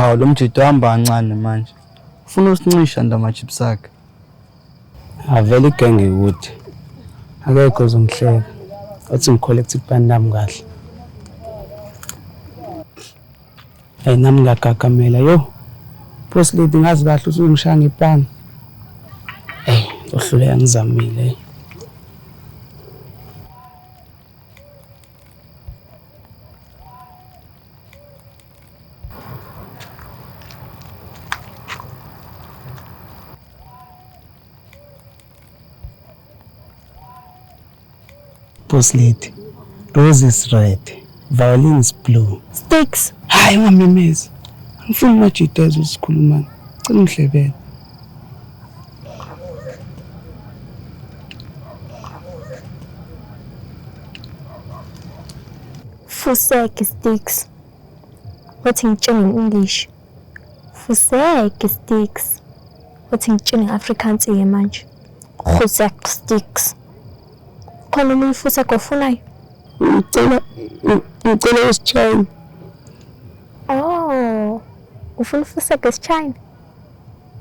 Hawu lo mjito uhamba kancane manje. Ufuna usincisha nje ama-chips akhe. Avele igenge ikude. Akekho ozongihleka. Wathi ngi-collect ipani lami kahle. Hayi nami ngiyagagamela yo. Boss lady ngazi kahle ukuthi uzongishaya ngepani. Ey, ngizohluleka ngizamile. Boss lady, rose is red, violin is blue. Sticks. Hayi ungamemezi. Angifuni majita ezwe sikhuluma. Cela ungihlebele. Fuseke sticks. Wathi ngitshele nge-English. Fuseke sticks. Wathi ngitshele nge-Afrikaans-ke manje. Fusek sticks. Khona omunye ufusek ofunayo? Ngicela isiChina. Oh, ufuna ufusek isiChina?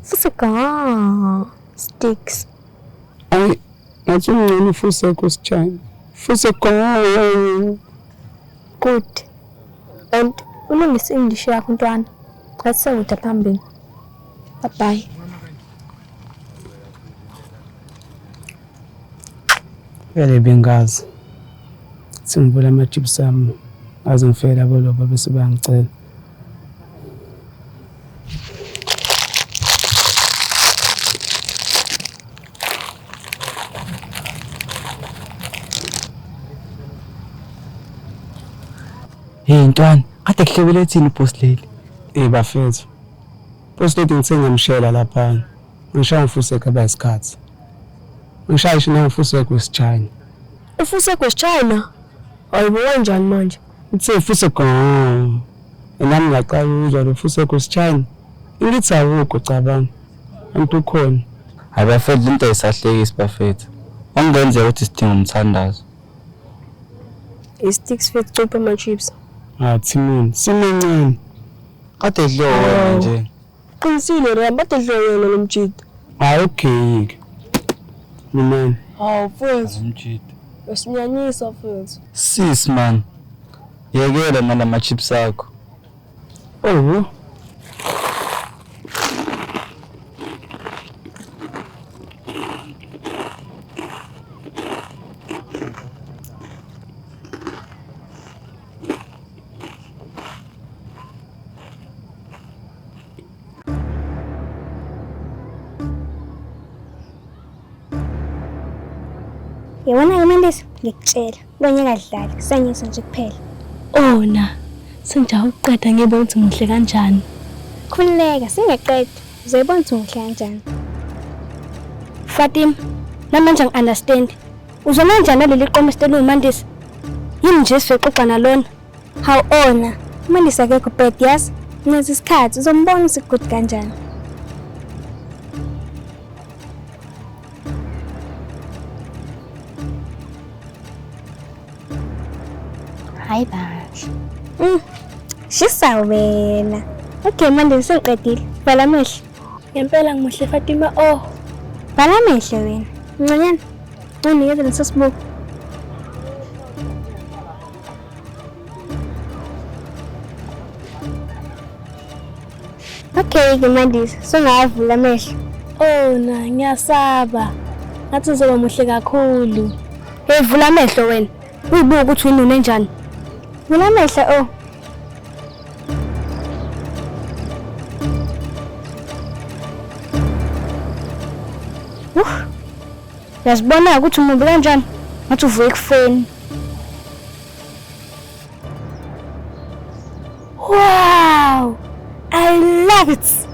Fuseka sticks. Ayi, ngathi ungcono ufusek isiChina. Fusek. Good. And ulungise English yakho ntwana. Ngathi sewude phambili. Bye bye. Vele bengazi. Sengivula ama-chips ami ngaze ngifike labo loba bese bayangicela. Hey ntwana, kade kuhlebele thini uboss lady? Eh bafethu. Boss lady ngithe ngiyamshela lapha. Ngishaya ngifuseke abayisikhathi. Ngishaya ngisho nangifuseke wesiChina. Ufuseke wesiChina? Hayibo kanjani manje? Uthe ufuseke. Nami ngaqala ukuzwa lo fuseke wesiChina. Ngithi awukho cabanga. Anti ukhona. Hayi bafethu into ayisahlekisi bafethu. Okungenzeka ukuthi sidinga umthandazo. I-sticks fit cupha ama-chips. Ah Thimoni, simancane. Kade dliwe wena nje. Qinisile Ram, bade dliwe wena lo mjita. Hayi okay ke. Mina Hawu mfethu, Umjito. usinyanyisa mfethu. Sis man. Yekela nalama chips akho. Oh. Yabona-ke Mandisa, ngikutshela, lonyaka adlali, kusanyiswa nje kuphela. Ona, sengijahe ukuqeda ngibone ukuthi muhle kanjani. Khululeka, singaqeda, uzoyibona ukuthi muhle kanjani. Fatima, namanje angi-understand. Uzona kanjani naleli qomo esitela uMandisa? Yini nje sizoxoxa nalona? Hawu ona, uMandisa akekho bad yazi. Ngenza isikhathi uzombona ukuthi good kanjani. Hayi bandla. Shisa wena. Okay manje sengiqedile. Vala amehlo. Ngempela ngimuhle Fatima oh. Vala amehlo wena. Ncanyana. Unginikeze leso sibuko. Okay ke Mandisa, sungavula amehlo. Oh na ngiyasaba. Ngathi uzoba muhle kakhulu. Hey vula amehlo wena. Uyibuka ukuthi uyinunu enjani. Vula amehlo oh. Uyazibona ukuthi umubi kanjani? Ngathi uvuka ekufeni. Wow! I love it!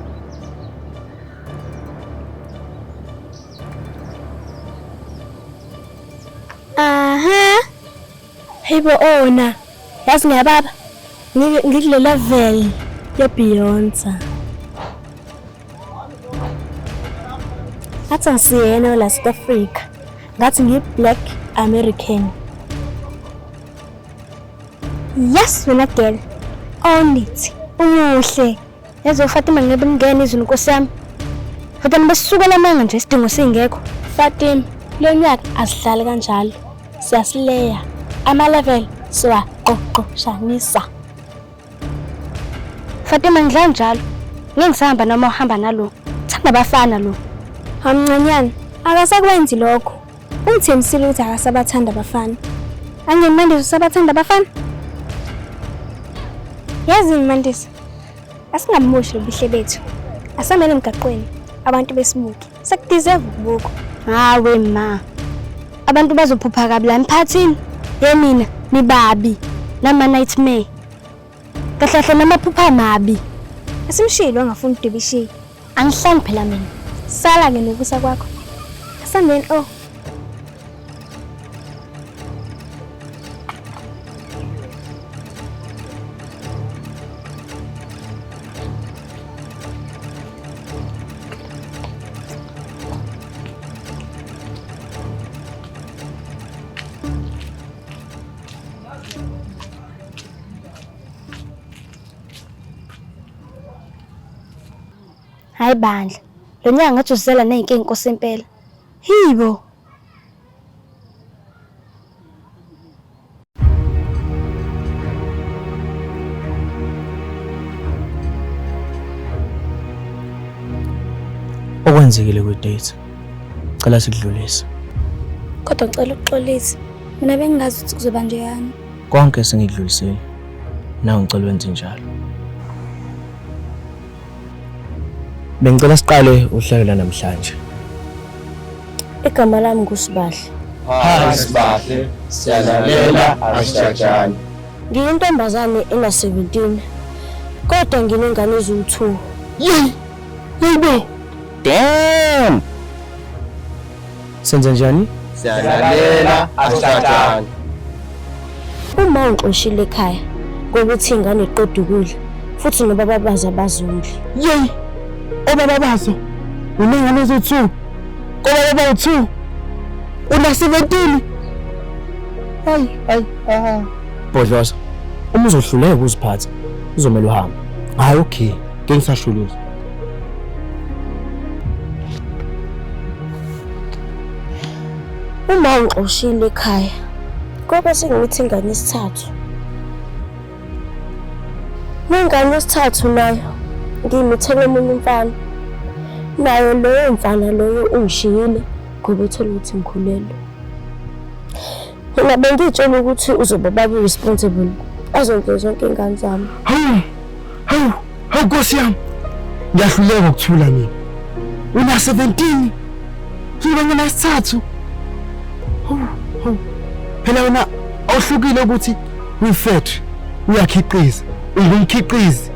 Aha. Hey bo ona. Yazi ngiyababa. Ngikule level ye Beyonce. Ngathi angisiyena la South Africa. Ngathi ngiyi Black American. Yes, wena girl. Own it. Umuhle. Yazi uFatima ngeke ngene izwi Nkosi yami. Fatima besukela amanga nje isidingo singekho. Fatima, lo nyaka asihlali kanjalo. Siyasileya. Ama-level siwaqoqoshanisa. Fatima ngidlala njalo. Ngeke ngisahamba noma uhamba nalo. Thanda abafana lo. Hamncanyana, akasakwenzi lokho. Ungithembisile ukuthi akasabathanda abafana. Angeni Mandisa usabathanda abafana? Yazini Mandisa, asingamoshi lobuhle bethu. Asamele emgaqweni, abantu besibuke. Sekudeserve ukubukwa. Hawe ma. Abantu bazophupha kabi la emphakathini. Ye mina nibabi nama nightmare. Kahle kahle namaphupha amabi. Asimshilo angafuni ukudweba ishiyi. Angihlali phela mina. Sala-ke nokusa kwakho. Asambeni oh. Hayi bandla. Lo nyaka ngathi uzela nezinkinga inkosi impela. Hibo. Okwenzekile kwi-date. Cela sikudlulise. Kodwa ngicela ukuxolisa. Mina bengingazi ukuthi kuzoba njeyani. Konke sengikudlulisile. Nawe ngicela wenze njalo. Bengicela siqale uhlelo lanamhlanje. Igama lami nguSibahle. Hayi Sibahle, siyalalela asijajani. Ngiyintombazane ena-17. Kodwa nginengane eziwu-2. Yey! Yebo. Damn! Senze njani? Siyalalela asijajani. Uma ungixoshile ekhaya ngokuthi ingane iqeda ukudla futhi nobaba bazo abazondli. Yey! Obaba bazo. Unengane eziwu-2. Kobaba bawu-2. Una 17. Hayi, hayi, ah. Bhodloza. Uma uzohluleka ukuziphatha, uzomela uhambe. Hayi okay, ngeke ngisashuluza. Uma ungixoshile ekhaya ngoba sengithi ingane isithathu. Nengane yesithathu nayo ngiyimithele omunye umfana. Naye loyo mfana loyo ungishiyile ngoba ethola ukuthi ngikhulelwe. Mina bengiy'tshela ukuthi uzoba baba responsible azondle zonke iy'ngane zami. Hawu! Hawu! Hawu Nkosi yami. Ngiyahluleka ukuthula mina. Una 17. Suke nginasithathu. Hawu, hawu. Phela wena awuhlukile ukuthi uyi-factory, uyakhiqiza, ungumkhiqizi.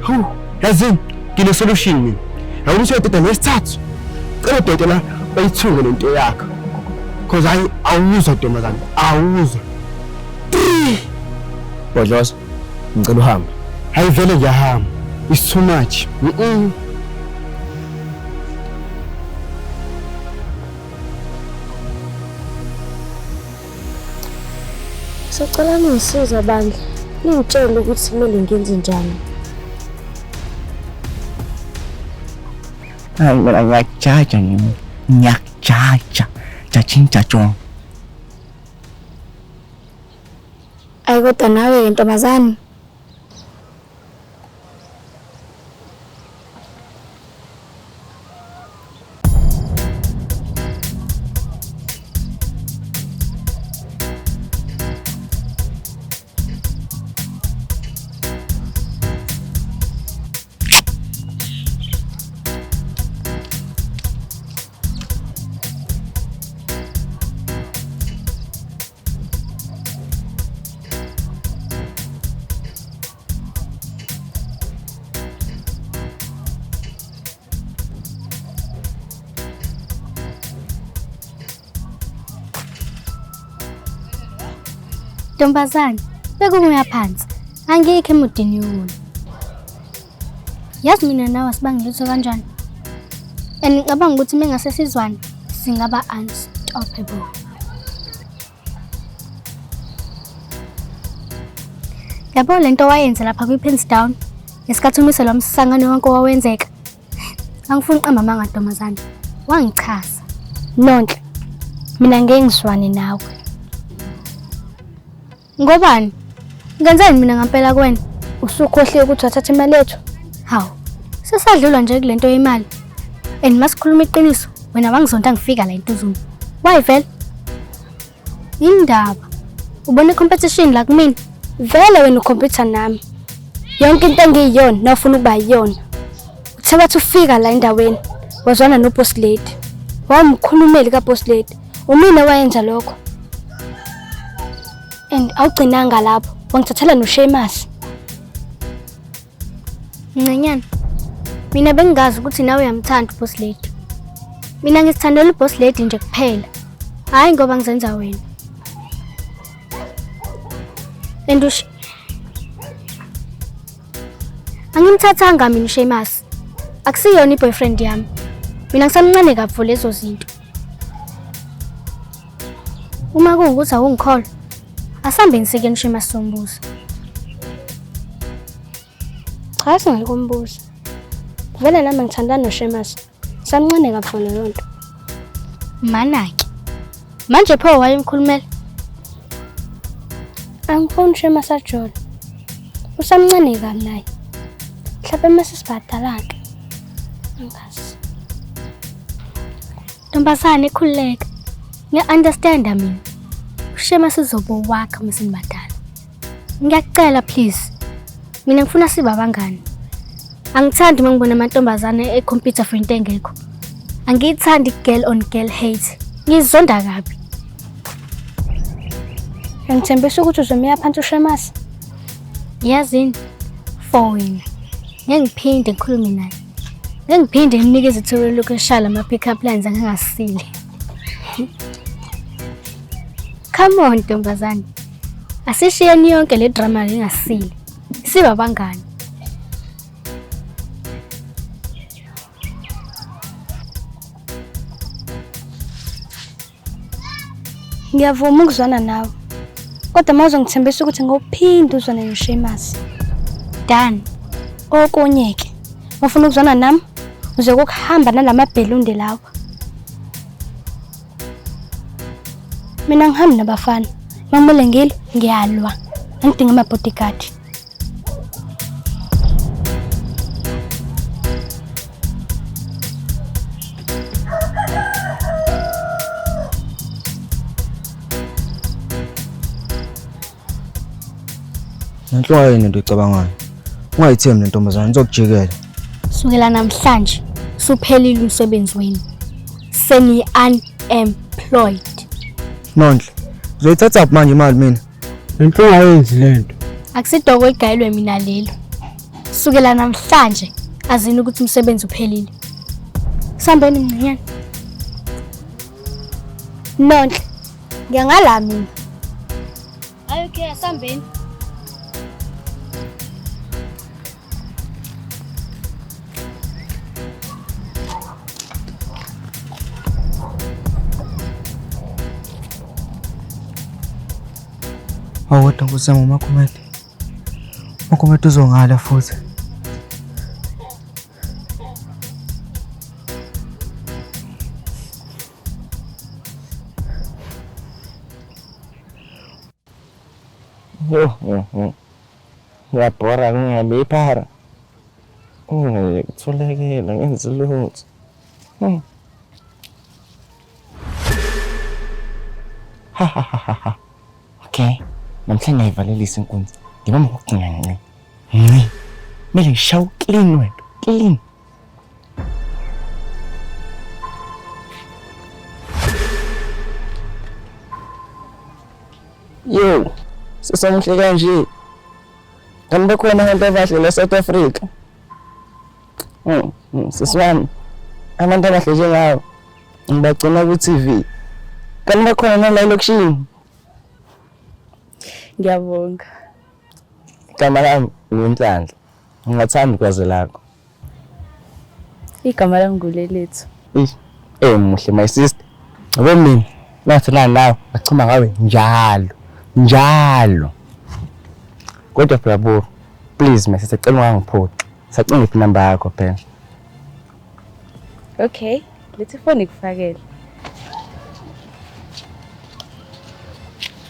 Hawu, yazini ngine solution mina. Yabona ukuthi uyadeda nesithathu. Cela udokotela bayithunge lento yakho. Cause hayi awuzwa ntombazane, awuzwa. 3. Bhodloza, ngicela uhambe. Hayi vele ngiyahamba. It's too much. Sacela ningisize bandla, ningitshele ukuthi kumele ngenze njani. Hayi mina ngiyakujaja ngimi. Ngiyakujaja. Jajing jajong. Ayi kodwa nawe-ke ntombazane. Ntombazane, beka umoya phansi. Angikho emudini yokulwa. Yazi mina nawe asibange lutho kanjani. And ngicabanga ukuthi uma ngase sizwane singaba unstoppable. Yabo lento wayenza lapha kwi-pins down. Ngesikhathi umise lo msangano wonke owawenzeka. Angifuni uqamba amanga ntombazane. Wangichaza. Nonhle, mina ngeke ngizwane nawe. Ngobani? Ngenzeni mina ngampela kuwena? Usukhohliwe ukuthi wathatha imali yethu? Hawu, sesadlula nje kule nto yemali. And masikhuluma iqiniso, wena wangizonda ngifika la eNtuzuma. Why vele? Indaba. Ubona i-competition la kumina? Vele wena ukhompyutha nami. Yonke into engiyiyona nawufuna ukuba yiyona. Uthe wathi ufika la endaweni wazwana no-boss lady. Wawumkhulumeli ka-boss lady. Umina wayenza lokho. And awugcinanga lapho, wangithathela noSheamus. Mncanyana, mina bengingazi ukuthi nawe uyamthanda uboss lady. Mina ngizithandela uboss lady nje kuphela. Hhayi ngoba ngizenza wena. And ush Angimthathanga mina uSheamus. Akusiyona i-boyfriend yami. Mina ngisamncane kabi for lezo zinto. Uma kuwukuthi awungikholwa, asihambeni sike uSheamus sombuzo. Cha, singayikumbuza. Vele nami ngithandana noSheamus. Samncane kabi for leyo nto. Mana-ke. Manje pho wayemkhulumela? Angifuni uSheamus ajole. Usamncane kabi naye. Mhlawumbe mase sibadala-ke. Angazi. Ntombazane khululeka. Ngiya-understanda mina. USheamus uzobe wakha uma senibadala. Ngiyakucela please. Mina ngifuna sibe abangani. Angithandi uma ngibona amantombazane ekhompyutha for into engekho. Angiyithandi girl on girl hate. Ngizonda kabi. Ngithembisa ukuthi uzomiya phansi uSheamus. Yazini, for wena. Ngeke ngiphinde ngikhulume naye. Ngeke ngiphinde ngimnikeze ithuba lokushaya ama-pick-up lines angingasile. Come on ntombazane. Asishiyeni yonke le drama engasile. Sibe abangani. Ngiyavuma ukuzwana nawe. Kodwa uma uzongithembisa ukuthi ngowuphinde uzwane noSheamus. Done. Okunye-ke, ufuna ukuzwana nami, uzokuhamba nalamabhelunde lawa. Mina ngihambi nabafana. Uma kumele ngilwe, ngiyalwa. Angidingi ama-bodyguard. Nenhloko yini into oyicabangayo? Ungayithembi le ntombazane izokujikela. Sukela namhlanje suphelile umsebenzi wenu. Seni unemployed. Nonhle, uzoyithatha phi manje imali mina? Lento ungayenzi lento. Akusidoko eligayelwe mina lelo. Sukela namhlanje azini ukuthi umsebenzi uphelile. Sambeni mncinyane. Nonhle, ngiyangala mina. Hayi okay, asambeni. Hawu kodwa Nkosi yami uMakhumede. UMakhumede uzongala futhi. Yo, ngiyabhora ngingabi iphara. Ngithulekile ngenzi lutho. Ha ha ha ha. Okay. Namhlanje ngiyayivalelisa inkunzi. Ngibamba ukugcina nce. Nce. Kumele ngishaye clean wena. Clean. Yo, sisamuhle kanje. Kanti bakhona abantu abahle la South Africa. Sisi wami, abantu abahle njengawe ngibagcina ku-TV. Kanti bakhona nala elokishini. Ngiyabonga. Igama lami nguNhlanhla. Ngingathanda ukwazi lakho. Igama lami nguLelethu. Eish, muhle my sister. Ngoba mina nathelana nawe bachuma ngawe njalo. Njalo. Kodwa phela bo, please my sister, cela ungangiphoxi. Sacela ngiphi inamba yakho phela. Okay, lethi ifoni ikufakele.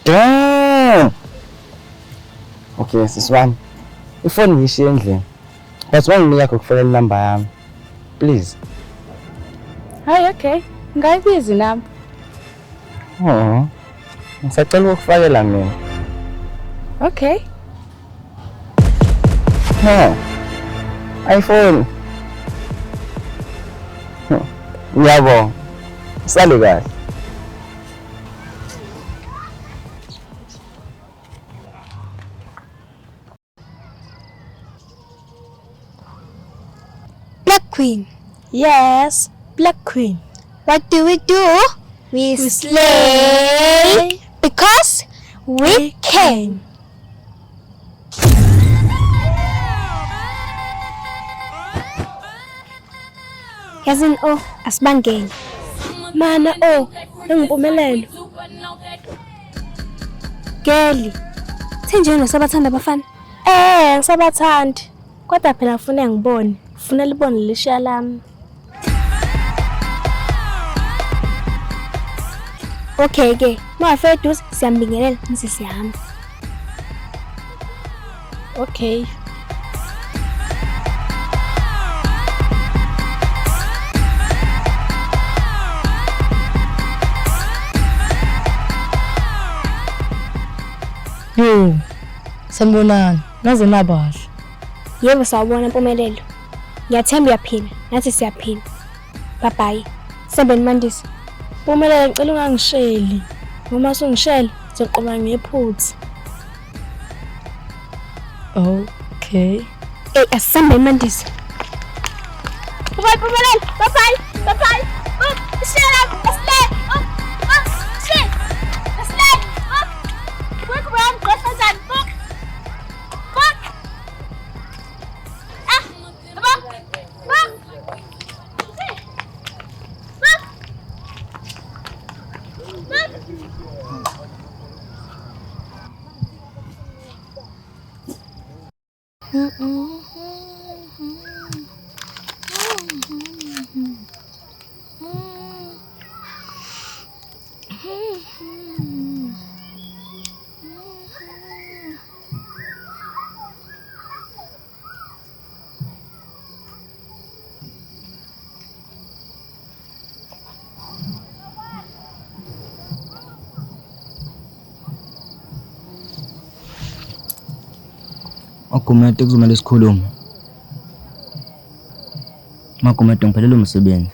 Damn! Okay, sisi wami. Ifoni ngiyishiye endlini. But wanginika yakho kufakela inamba yami. Please. Hayi, okay. Ngayibizi nami. Oh. Ngisacela ukufakela mina. Okay. No. iPhone. Ngiyabonga. Sale kahle. Black Queen. Yes, Black Queen. What do we do? We slay because we can. Yazini o asibangene. Mana o, engimpumelelo. Geli. Thenje nosabathanda abafana. Eh, ngisabathandi. Kodwa phela ngifuna ngibone. Ngifuna libone lishiya lami. Okay ke, mawafika eduze siyambingelela mase siyahamba. Okay. Yo, sanibonani, naze nabahle. Yebo sawubona Mpumelelo. Ngiyathemba uyaphila, nathi siyaphila. Bye bye. Sembeni Mandisa. Mpumelelo ngicela ungangisheli. Noma usungishela, ngizoqoma ngephutha. Okay. Ey, asisambeni Mandisa. Bye bye Mpumelelo. Bye bye. Bye bye. Oh, shut up. Slay. Oh, oh, shit. Slay. Oh. Quick run, go book. Book. Ah, book. Book. Book. Book. Magumede kuzomele sikhulume. Magumede ngiphelelwe umsebenzi.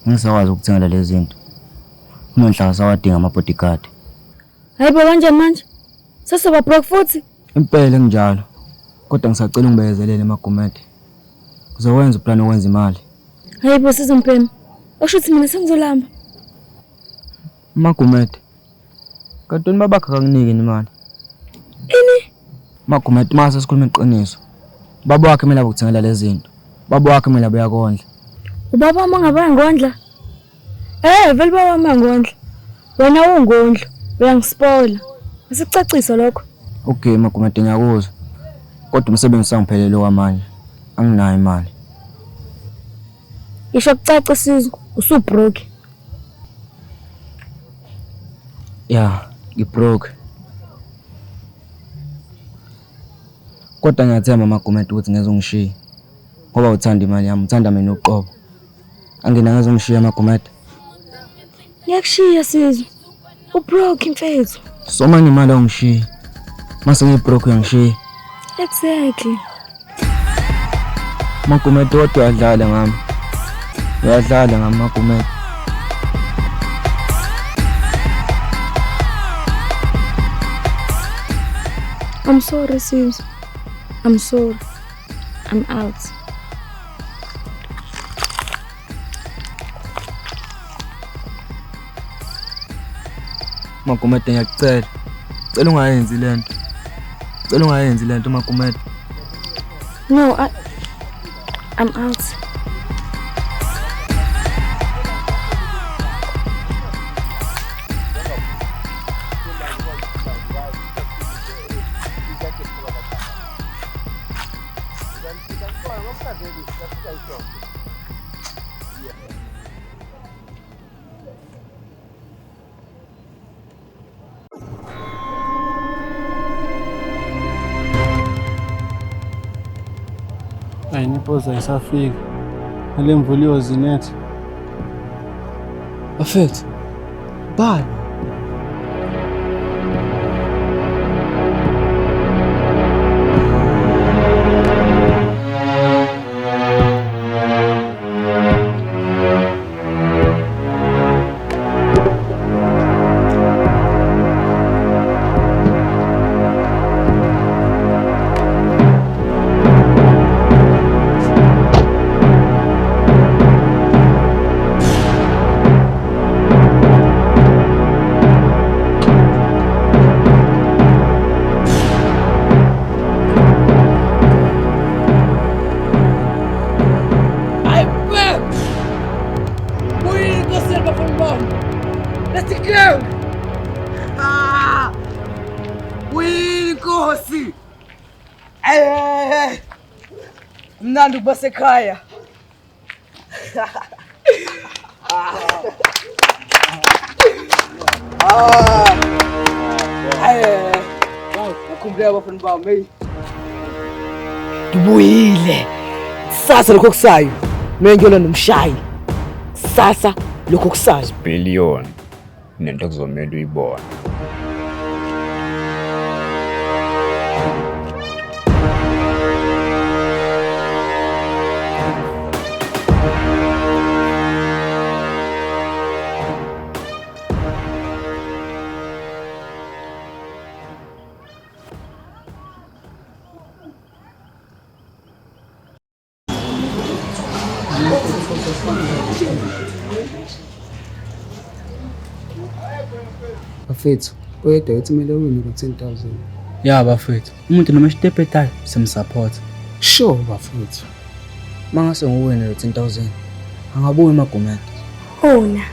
Ngisakwazi ukuthengela lezi zinto. Unonhlaka sawadinga ama-bodyguard. Hayibo kanjani manje? Sesiba broke futhi? Impela kunjalo. Kodwa ngisacela ungibekezelele Magumede. Ngizokwenza uplan okwenza imali. Hayibo sizompema. Okusho ukuthi mina sengizolamba. Magumede. Kanti wena babakho akakuniki imali. Ini? Magumede mase sikhuluma iqiniso. Baba wakhe kumele akuthengela lezi zinto. Baba wakhe kumele abuyakondla. Ubaba wami angabe ngondla? Eh, vele baba wami angondla. Wena ungondla, uyangispoila. Asikucacise lokho. Okay Magumede ngiyakuzwa. Kodwa umsebenzi sangiphelele kwamanje. Anginayo imali. Isho kucace sizwe, usubroke. Yeah, ngibroke. Kodwa ngiyathemba Magumede ukuthi ngeze ungishiye. Ngoba uthanda imali yami, uthanda mina uqobo. Angina ngeze ungishiye Magumede. Ngiyakushiya sizwe. Ubroke mfethu. So manje imali awungishiyi. Mase ngibroke uyangishiya. Exactly. Magumede kodwa uyadlala ngami. Uyadlala ngami Magumede. I'm sorry Sizwe. I'm sorry. I'm out. Magumede ngiyakucela. Cela ungayenzi lento. Cela ungayenzi lento Magumede. No, I'm out. Ayi nipoza ayisafika. Nale mvula iyozinetha. Bafethu. Bani? Mnandi ukuba sekhaya. Ngakhumbula abafana bami hey. Ngibuyile. Sasa lokho kusayo. Mina ngiyolwa nomshayi. Sasa lokho kusayo. Billion. Nento kuzomela uyibone. Bafethu, oyedwa uthi kumele uwine ngo-10,000. Ya bafethu, umuntu noma isitepetayo simsupport. Sure bafethu. Mangase ngiwine lo 10,000, angabuyi emagumeni. Ona,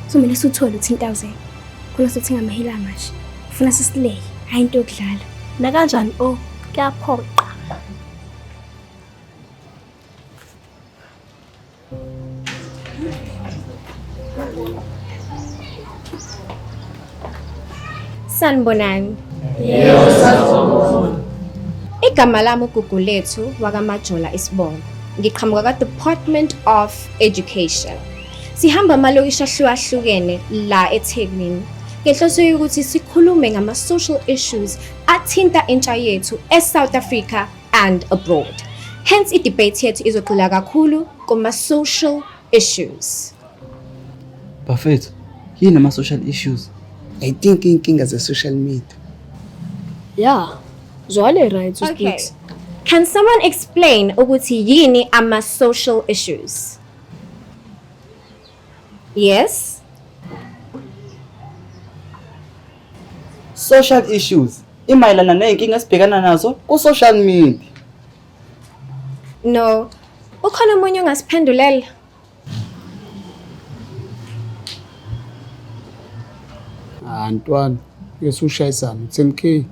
somele sithole u-10,000. Khona sothenga amahila amasha. Ufuna sisileke, hayi into yokudlala. Nakanjani o, kuyaphoqa. Sanibonani. Yebo, sanibona. Igama lami uGugulethu wakaMajola isibongo. Ngiqhamuka ka-Department of Education. Sihamba amalokishi ahlukahlukene la eThekwini. Ngenhloso yokuthi sikhulume ngama-social issues athinta intsha yethu e-South Africa and abroad. Hence i-debate yethu izogxila kakhulu kuma-social issues. Bafethu, yini ama-social issues? I think inkinga ze-social media. Yeah, zwale right to Okay. speak. Can someone explain ukuthi yini ama-social issues? Yes? Social issues imayelana nezinkinga esibhekana nazo ku-social media. No. Ukhona omunye ongasiphendulela? Ah, Ntwana, yesushayisana 10K.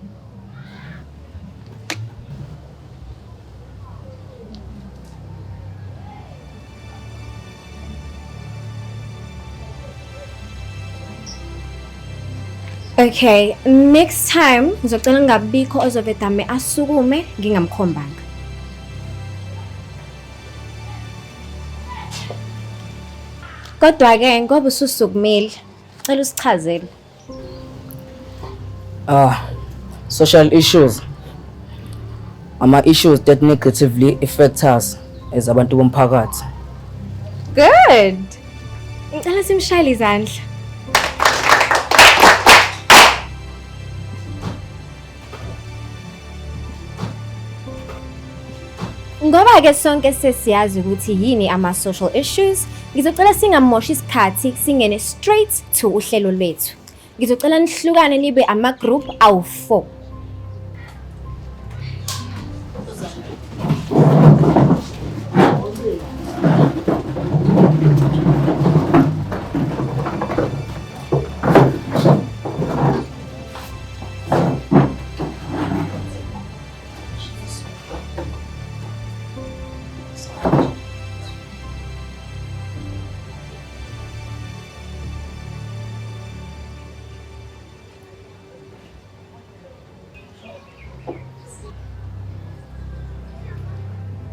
Okay, next time ngizocela ngabikho ozovedame asukume ngingamkhombanga. Kodwa ke ngoba ususukumile, cela usichazele. Social issues. Ama issues that negatively affect us as abantu bomphakathi. Good. Ngicela simshayele izandla. Ngoba ke sonke sesiyazi ukuthi yini ama-social issues, ngizocela singamoshi isikhathi singene straight to uhlelo lwethu. Ngizocela nihlukane nibe ama-group awu-4.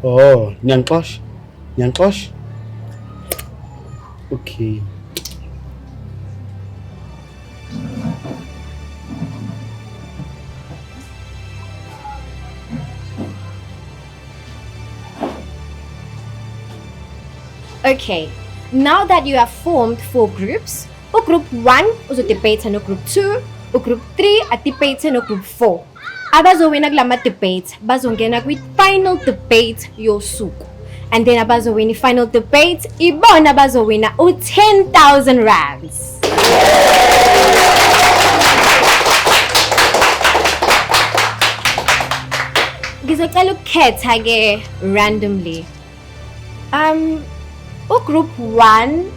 Oh, niyangixosha? Niyangixosha? Okay. Okay, now that you have formed four groups, ugroup 1 uzodebate no-group 2, ugroup 3 adebate no-group 4. Abazowina kulama debate bazongena kwi-final debate yosuku. And then abazowina i-final debate, ibona abazowina u-10,000 rands. Ngizocela ukukhetha ke randomly. Ugroup 1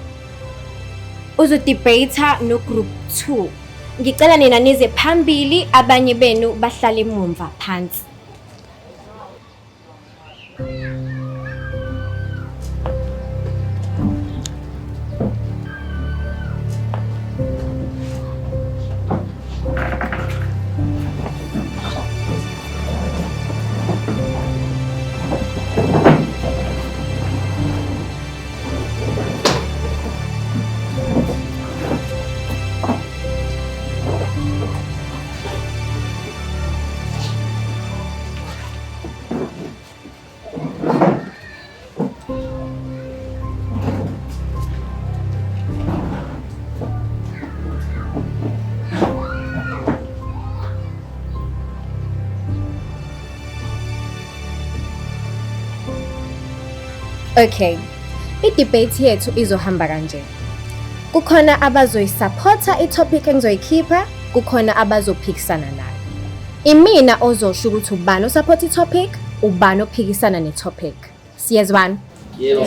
uzodebate no group 2. Ngicela nina nize phambili, abanye benu bahlale emumva phansi. Okay, i-debate yethu izohamba kanje. Kukhona abazoyisupporta i-topic engizoyikhipha, kukhona abazophikisana nayo. Imina ozosho ukuthi ubani osupport i-topic, ubani ophikisana ne-topic. Siyezwana? Yebo.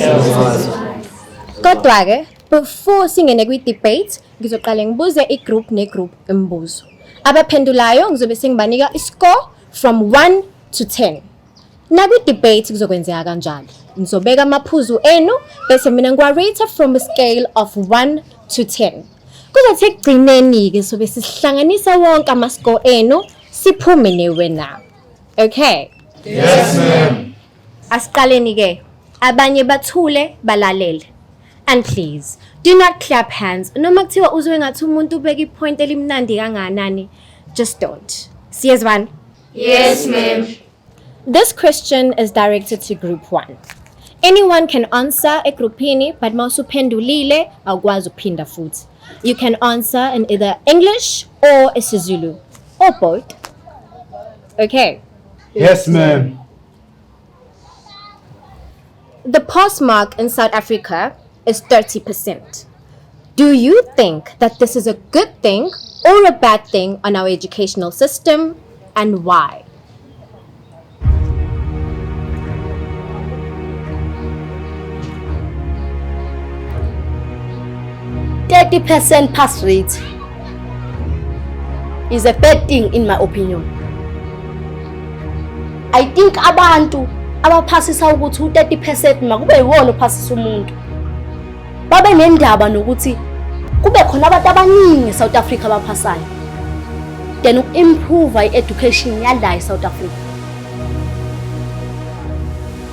Kodwa-ke, before singene kwi-debate, ngizoqale ngibuze i-group ne-group imibuzo. Abaphendulayo ngizobe sengibanika i-score from 1 to 10. Nakwi-debate kuzokwenzeka kanjalo. Ngizobeka amaphuzu enu bese mina ngiwa-rate from a scale of 1 to 10. Kuzothi ekugcineni-ke sobe sihlanganisa wonke ama-score enu siphume ne-winner. Okay? Yes, ma'am. Asiqaleni-ke. Abanye bathule balalele. And please, do not clap hands. Noma kuthiwa uzwe ngathi umuntu ubeka ipoint elimnandi kangakanani, just don't. Siyezwana? Yes, ma'am. This question is directed to group 1. Anyone can answer egroupini, but mawusuphendulile awukwazi ukuphinda futhi. You can answer in either English or isiZulu or both. Okay. Yes, ma'am. The pass mark in South Africa is 30%. Do you think that this is a good thing or a bad thing on our educational system, and why? 30% pass rate is a bad thing in my opinion. I think abantu abaphasisa ukuthi u-30% makube yiwona ophasisa umuntu babe nendaba nokuthi kube khona abantu abaningi eSouth Africa abaphasayo, then uku-improve i-education yala eSouth Africa.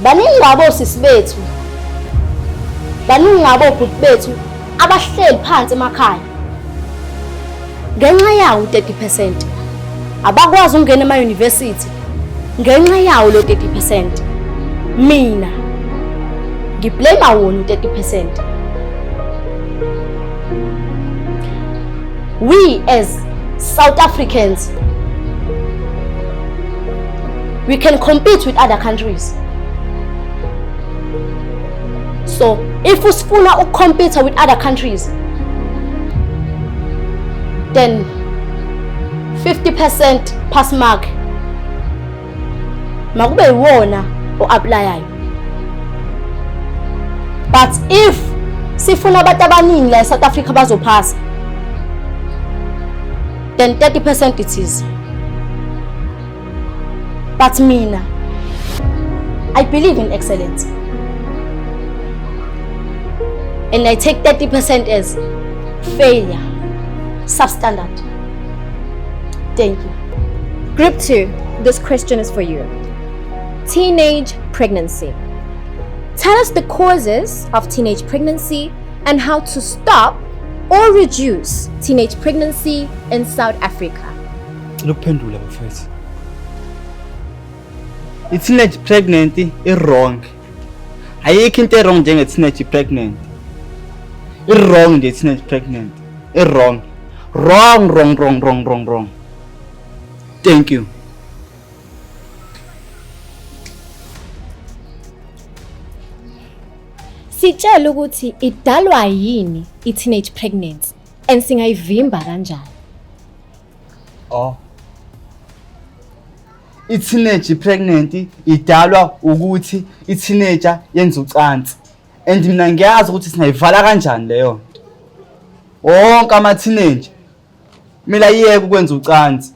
Baningi ngabo sisi bethu, baningi ngabo bhuti bethu abahleli phansi emakhaya ngenxa yawo 30%, abakwazi ukungena ema-university ngenxa yawo lo 30%. Mina ngiblame wona u-30%. We as South Africans, we can compete with other countries. So if usifuna ukucompete with other countries, then 50% pass mark makube iwona o-applyayo. But if sifuna abantu abaningi la eSouth Africa bazophasa, then 30% it is. But mina, I believe in excellence. And I take 30% as failure, substandard. Thank you. Group 2, this question is for you. Teenage pregnancy. Tell us the causes of teenage pregnancy and how to stop or reduce teenage pregnancy in South Africa. Lokuphendula bafethu. I-teenage pregnant i-wrong. Ayikho into e-wrong njenge-teenage pregnant. I-wrong nje teenage pregnant. I-wrong. Wrong, wrong, wrong, wrong, wrong, wrong. Thank you. Sitshela ukuthi idalwa yini i-teenage pregnancy and singayivimba kanjani? Oh. I-teenage pregnant idalwa ukuthi i-teenager yenza ucansi. And mina ngiyazi ukuthi singayivala kanjani leyo nto. Wonke ama-teenager kumele ayeke ukwenza ucansi.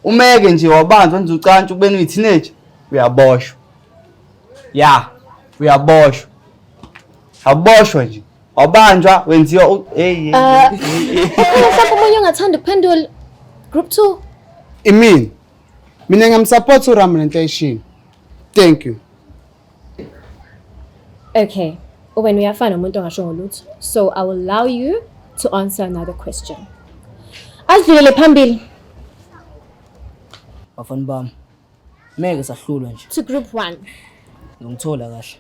Umeke nje wabanjwa wenza ucansi ukubeni uyi-teenager, uyaboshwa. Ya, uyaboshwa. Aboshwa nje. Wabanjwa wenziwa hey hey. Mhlawumbe omunye ongathanda ukuphendula group 2. Imini. Mina ngiyamsupport uRam lento ayishilo. Thank you. Okay. Wena uyafana umuntu ongasho ngolutho. So I will allow you to answer another question. Asidlulele phambili. Bafana bami. Meke sahlulwa nje. To group 1. Ngingithola kahle.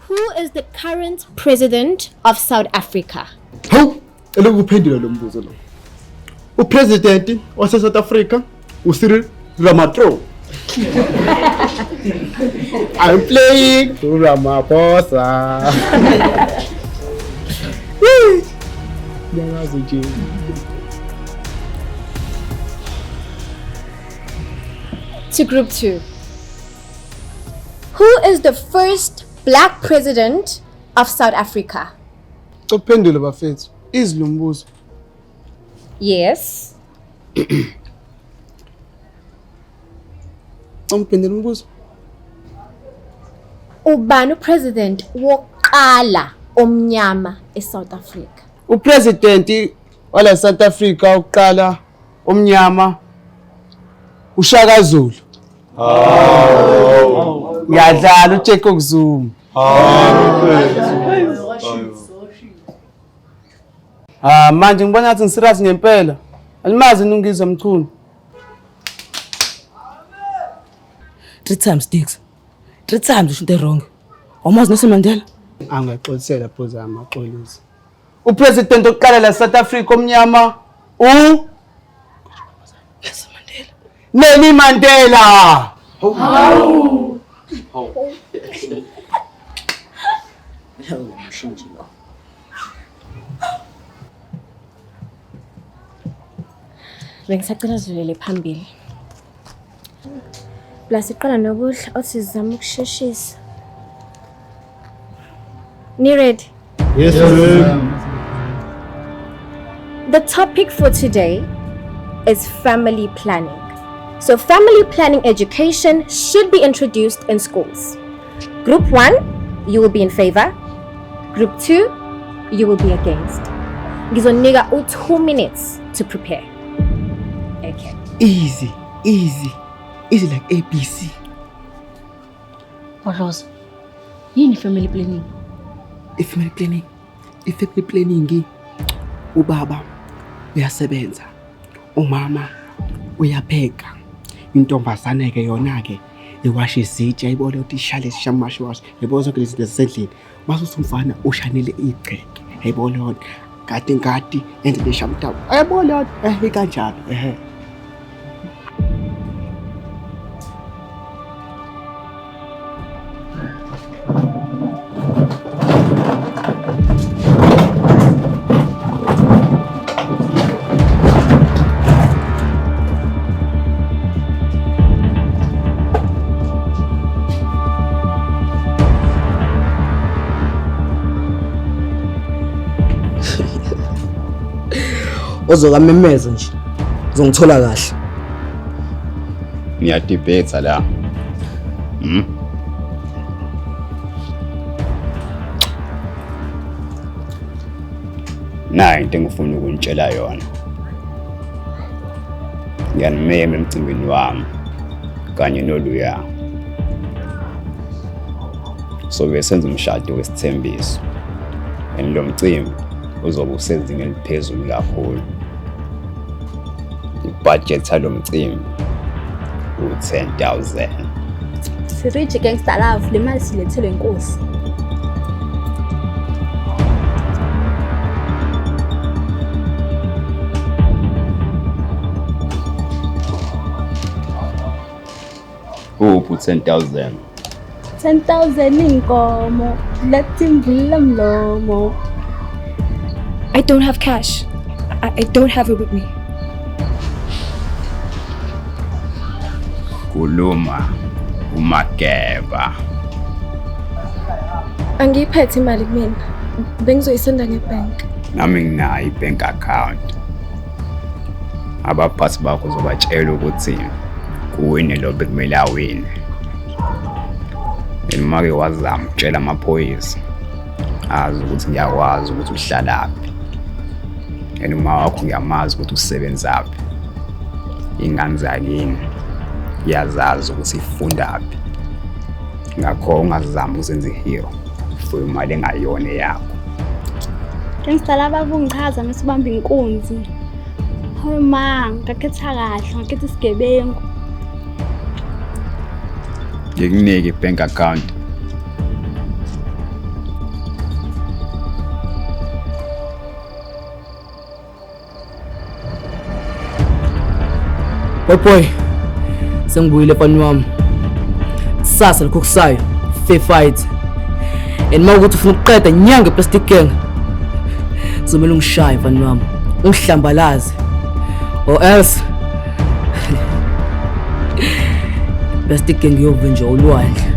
Who is the current president of South Africa? Hawu, elokuphendula lo mbuzo lo. Upresident wase South Africa uCyril Ramaphosa. I'm playing Ramaphosa. Ngiyazi nje. To group 2. Who is the first black president of South Africa? Cophendula bafethu. Izwi lombuzo. Yes. Cophendula umbuzo. Ubani upresident wokuqala omnyama eSouth Africa? Upresident wala South Africa wokuqala omnyama uShaka Zulu. Oh. Ngiyadlala uJacob Zuma. Ah, manje ngibona ngathi ngiserious ngempela. Alimazi nungizwa Mchunu. 3 times sticks. 3 times usho into wrong. Awumazi Nelson Mandela? Angaxolisela phoza amaxolisa. Upresident oqala la South Africa omnyama u Nelson Mandela. Nelly Mandela. Hawu. Bengisacela sidlulele phambili. Plus iqala nokudla othi sizama ukusheshisa. Ni ready? Yes, ma'am. The topic for today is family planning. So family planning education should be introduced in schools. Group 1, you will be in favor. Group 2, you will be against. Ngizonika u 2 minutes to prepare. Okay. Easy, easy. Easy like ABC. Bhodloza, yini family planning? I-family planning. I-family planning ubaba uyasebenza, umama uyapheka. Intombazane ke yona ke iwasha izitsha, ibone ukuthi ishale sishamasha wash, yabo zonke lezi zinto zisendlini. Mase uthi umfana ushanele igceke, yayibona yona. Ngati ngati enze leshamtaba. Ayabona yona, ikanjalo, ehe. Ozokamemeza nje uzongithola kahle. Ngiyadebate la. Nayi into engifuna ukunitshela yona. Ngiyanimema emcimbini wami kanye noluya. Sobe senza umshado wesithembiso. And lo mcimbi uzobe usezingeni eliphezulu kakhulu. Ibudget yalo mcimbi u-10,000. Si-rich gangster love, le mali silethelwe inkosi. Uphi u-10,000? 10,000 inkomo, lethi imvula mlomo. I don't have cash. I don't have it with me. Kuluma uMageba. Angiyiphethe imali kumina. Bengizoyisenda ngebhank. Nami nginayo i-bank account. Abaphathi bakho uzobatshela ukuthi kuwine lo bekumele awine. And make wazama ukutshela amaphoyisa azi ukuthi ngiyakwazi ukuthi uhlalaphi. And uma wakho ngiyamazi ukuthi usebenzaphi. Ingane zakini iyazazi ukuthi ifundaphi. Ngakho ungazami uzenze i-hero for imali engayona eyakho. Gangster love akungichaza mase ubamba inkunzi. Hawu ma, ngakhetha kahle, ngakhetha isigebengu. Ngikunike i-bank account. Boy boy, sengibuyile mfana wami. Kusasa lokho kusayo, fair fight. And uma ukuthi ufuna ukuqeda nyange plastic gang. Kuzomela ungishaye mfana wami. Ungihlambalaze. Or else plastic gang iyovinjwa ulwandle.